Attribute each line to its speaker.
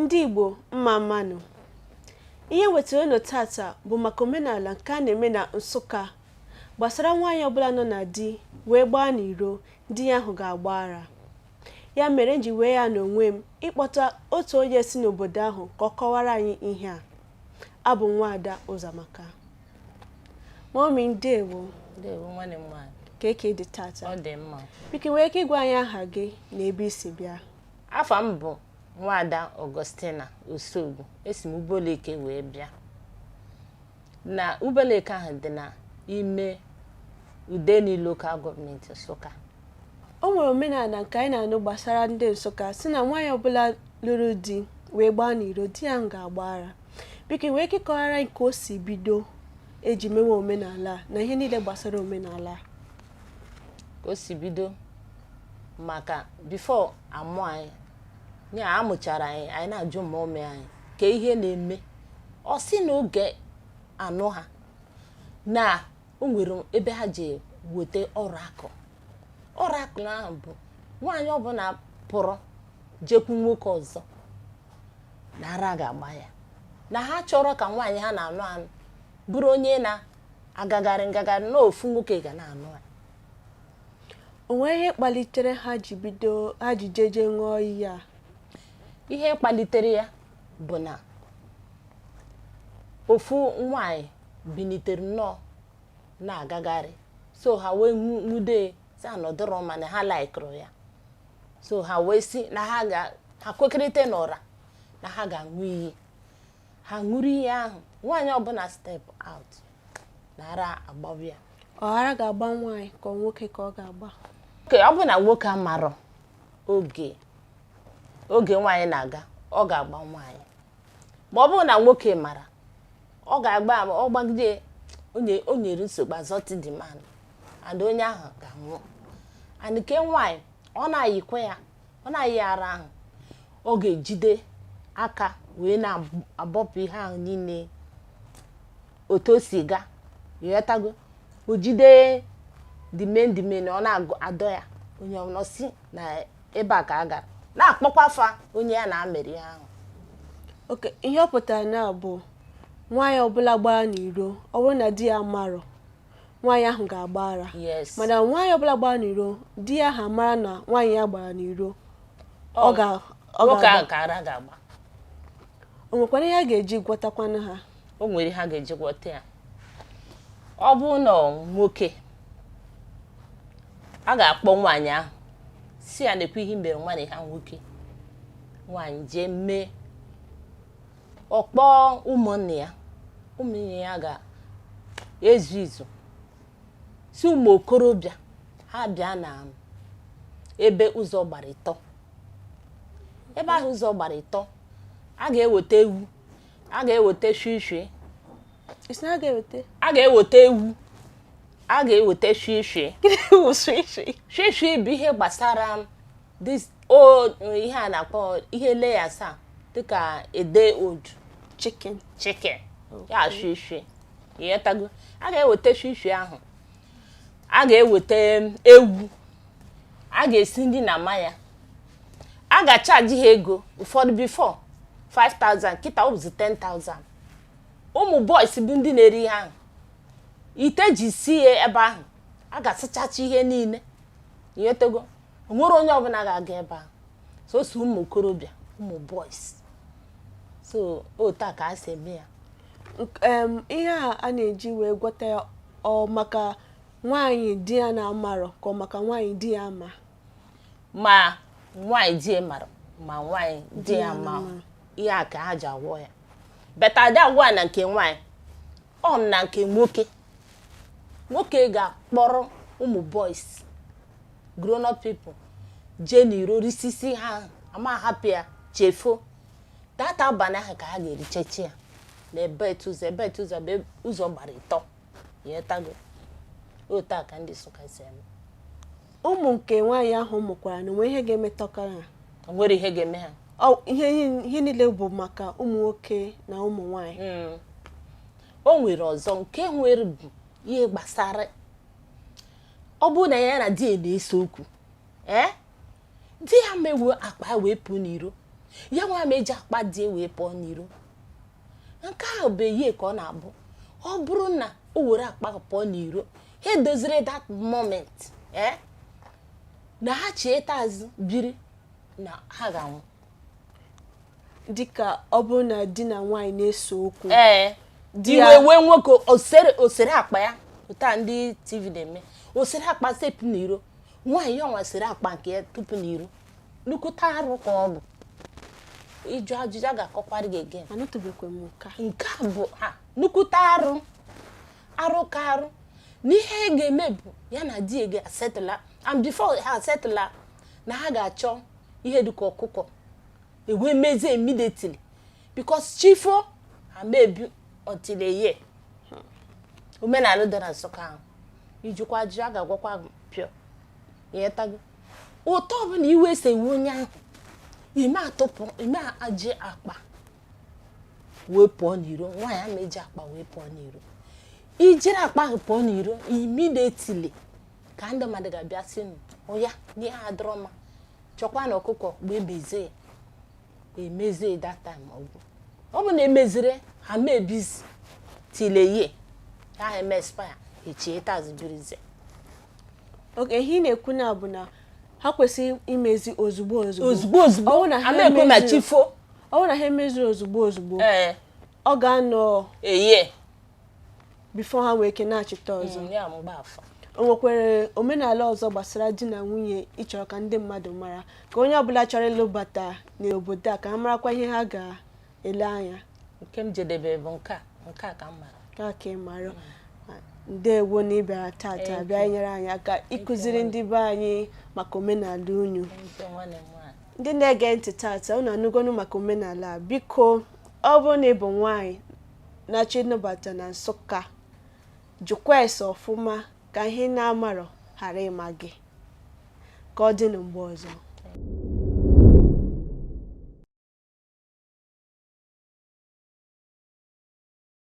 Speaker 1: Ndị Igbo, mma mma nụ. Ihe wetara unu tata bụ maka omenala nke a na-eme na Nsụka gbasara nwaanyị ọbụla nọ na di wee gbaa n'iro, di ya ahụ ga-agba ara. Ya mere m ji wee ya n'onwe m ịkpọta otu onye si n'obodo ahụ ka ọ kọwara anyị ihe a. Abụ m Nwaada Ụzọamaka. Mummy, ndewo.
Speaker 2: Ndewo, nwanne m nwaanyị.
Speaker 1: Ka eke dị tata?
Speaker 2: Ọ dị mma.
Speaker 1: Biko, nwere ike ịgwa anyị aha gị na ebe i si bịa?
Speaker 2: Afa m bụ Nwaada Augustina Osogwu. Esi m Uboleke wee bịa. Na Uboleke ahụ dị na ime Udeni Local Government, Nsụka.
Speaker 1: O nwere omenala nke anyị na-anụ gbasara ndị Nsụka si na nwaanyị ọbụla lụrụ di wee gbaa n'iro, di ya ahụ ga-agba ara. Biko, nwere ike ịkọwara anyị ka o si bido eji mewe omenala a na ihe niile gbasara omenala a?
Speaker 2: Ka o si bido, maka before amụ anyị ya, amụchara anyị, anyị na-ajụ mummy anyị ka ihe na-eme. Ọ sị na oge anụ ha na o nwere ebe ha ji weta ọrụ akụ. Ọrụ akụ ahụ bụ nwaanyị ọbụla pụrụ jekwu nwoke ọzọ na ara ga-agba ya, na ha chọrọ ka nwaanyị ha na-anụ anụ bụrụ onye na-agagharị ngagharị, na ofu nwoke ga na-anụ ya.
Speaker 1: O nwere ihe kpalitere ha ji bido, ha ji jeje ṅụọ iyi a?
Speaker 2: Ihe kpalitere ya bụ na ofu nwaanyị bilitere nnọọ na-agagharị, so ha wee nwude, si anọdụrọ, mana ha likeụrụ ya, so ha wee si na ha ga ha kwekọrịta n'ụra na ha ga-aṅụ iyi. Ha ṅụrụ iyi ahụ, nwaanyị ọbụla step out na ara agbawa ya.
Speaker 1: Ọ ara ga-agba nwaanyị ka ọ nwoke ka ọ ga-agba?
Speaker 2: Oke ọ bụ na nwoke amarọ oge oge nwaanyị na-aga, ọ ga-agba nwaanyị. Ma ọ bụrụ na nwoke mara, ọ ga-agba. Ọ gbagide onye o nyere nsogbu, azọti the man and onye ahụ ga-anwụ. And nke nwaanyị, ọ na-ayikwa ya, ọ na-ayị ara ahụ, ọ ga-ejide aka wee na-abọpụ ihe ahụ niile otu o si gaa, ịghọtago? O jide the main, ọ na-adọ ya, onye ọbụla si na ebe a ka a gara na-akpọkwa afa onye ya na-amịrị ihe ahụ.
Speaker 1: Oke ihe ọ pụtara na bụ nwaanyị ọbụla gbara n'iro, ọ bụrụ na di ya marọ, nwaanyị ahụ ga-agba ara.
Speaker 2: Yes.
Speaker 1: Mana nwaanyị ọbụla gbara n'iro, di ya ahụ amara na nwaanyị ya gbara n'iro, ọ ga ọ
Speaker 2: nwoke
Speaker 1: ga-agba.
Speaker 2: Ahụ ka ara ga-agba.
Speaker 1: O nwekwara ihe a ga-eji gwọtakwanụ ha?
Speaker 2: O nwere ihe a ga-eji gwọta ya. Ọ bụrụ na ọ nwoke, a ga-akpọ nwaanyị ahụ, si ya nekwa ihe mere nwaanyị ha nwoke. Nwaanyị jee mee, ọ kpọọ ụmụnne ya, ụmụnne ya ga-ezu izu, si ụmụ okorobịa ha bịa na ebe ụzọ gbara ịtọ. Ebe ahụ ụzọ gbara ịtọ, a ga-eweta ewu, a ga-eweta shishi.
Speaker 1: Isi na a ga-eweta?
Speaker 2: A ga-eweta ewu, a ga-eweta shishi.
Speaker 1: Gịnị wụ shishi?
Speaker 2: Shishi bụ ihe gbasara this o ihe a na-akpọ ihe layers a, dịka ede old
Speaker 1: chicken.
Speaker 2: Chicken ya, shishi, ịghọtago? A ga-eweta shishi ahụ, a ga-eweta ewu, a ga-esi nri na mmanya, a ga-acharge ha ego ụfọdụ. Before 5000, kịta ọ bụzi 10,000. Ụmụ boys bụ ndị na-eri ihe ahụ, ite ji sie ya ebe ahụ, a ga-asachacha ihe niile, ịghọtago? O nwere onye ọbụla ga-aga ebe ahụ, soso ụmụ okorobịa, ụmụ boys. So otu a ka a si eme ya.
Speaker 1: Ihe a a na-eji wee gwọta ya, ọ maka nwaanyị di ya na-amarọ ka ọ maka nwaanyị di ya ama?
Speaker 2: Ma nwaanyị di ya mara, ma nwaanyị di ya ma, ihe a ka ha ji agwọ ya. Better adị agwọ ya na nke nwaanyị, ọ na nke nwoke. Nwoke ga-akpọrọ ụmụ boys, grown up people, jee n'iro risisi ha, ama hapụ ya chefo tata abalị ahụ ka ha ga-erichechi ya na ebe etu ụzọ, ebe etu ụzọ bụ ụzọ gbara ịtọ, ịghọtago? Otu a ka ndị Nsụka si eme.
Speaker 1: Ụmụ nke nwaanyị ahụ mụkwara na onwe ihe ga-emetọkara ha?
Speaker 2: O nwere ihe ga-eme ha.
Speaker 1: Ọ ihe ihe niile bụ maka ụmụ nwoke na ụmụ nwaanyị.
Speaker 2: O nwere ọzọ nke nwere bụ ihe gbasara ọ bụrụ na ya na di ya na-ese okwu, ee, di ya mewe akpa ya wee pụọ n'iro. Ya nwa ma eji akpa di wee pụọ n'iro. Nke ahụ bụ eyie ka ọ na-abụ. Ọ bụrụ na o were akpa pụọ n'iro, ha edoziri that moment, na ha chieta azụ biri na ha ga-anwụ.
Speaker 1: Dịka ọ bụrụ na di na nwaanyị na-ese okwu, di
Speaker 2: iwe
Speaker 1: ya
Speaker 2: wee nwoke osere akpa ya taa, ndị TV na-eme, osere akpa sepụ n'iro. Nwaanyị ya nwa sere akpa nke ya tupu n'iro. Nnukwute arụ ka ọ bụ. Ịjụ ajụjụ, a ga-akọkwara gị again.
Speaker 1: Anụtụbekwa m nke a.
Speaker 2: Nke a bụ ha nnukwute arụ, arụ ka arụ. N'ihe ị ga-eme bụ ya na di ya ga-asetụla, and before ha asetụla, na ha ga-achọ ihe dịka ọkụkọ ewe mezie immediately, because chifo ha mebi until a year. Omenala dị na Nsụka ahụ, ijikwa ajụjụ, a ga-agwakwa gị pịọ ịghọtago. Ụtọ ọbụla iwe si ewe onye ahụ, ime atụpụ, ime aji akpa wee pụọ n'iro. Nwaanyị ama eji akpa wee pụọ n'iro. Ijiri akpa ahụ pụọ n'iro, immediately ka ndị mmadụ ga-abịa sị nụ ya n'ihe adọrọ mma, chọkwa na ọkụkọ wee mezie ya, emezie that time. Ọgwụ ọ bụ na emeziri ha mebizi till a year ha eme expire, echie taz birizie.
Speaker 1: Oke ihe ị na-ekwu na bụ na ha kwesịrị imezi ozugbo ozugbo.
Speaker 2: Ozugbo ozugbo.
Speaker 1: Ọ bụrụ na ha
Speaker 2: ama ekwe ma chifo.
Speaker 1: Ọ bụrụ na ha emeziri ozugbo ozugbo, ọ ga-anọ
Speaker 2: eye
Speaker 1: before ha nwee ike na-achịta ọzọ.
Speaker 2: Ya mgbaafọ.
Speaker 1: O nwekwara omenala ọzọ gbasara di na nwunye ịchọrọ ka ndị mmadụ mara, ka onye ọbụla chọrọ ịlụbata n'obodo a ka ha marakwa ihe ha ga-ele anya?
Speaker 2: Nke m jedebe bụ nke a, nke a ka m mara.
Speaker 1: Ka ị mara. Ndewo na ị bịara tata
Speaker 2: Thank
Speaker 1: bịa nyere anyị aka ịkụziri ndị be anyị maka omenala unu.
Speaker 2: Thank you, nwanne m nwaanyị.
Speaker 1: Ndị na-ege ntị tata, unu anụgonu maka omenala a. Biko, ọ bụrụ na ị bụ nwaanyị na-achọ ịnụbata na Nsụka, jụkwa ese ọfụma ka ihe na-amarọ ghara ịma gị. Ka ọ dị na mgbe ọzọ.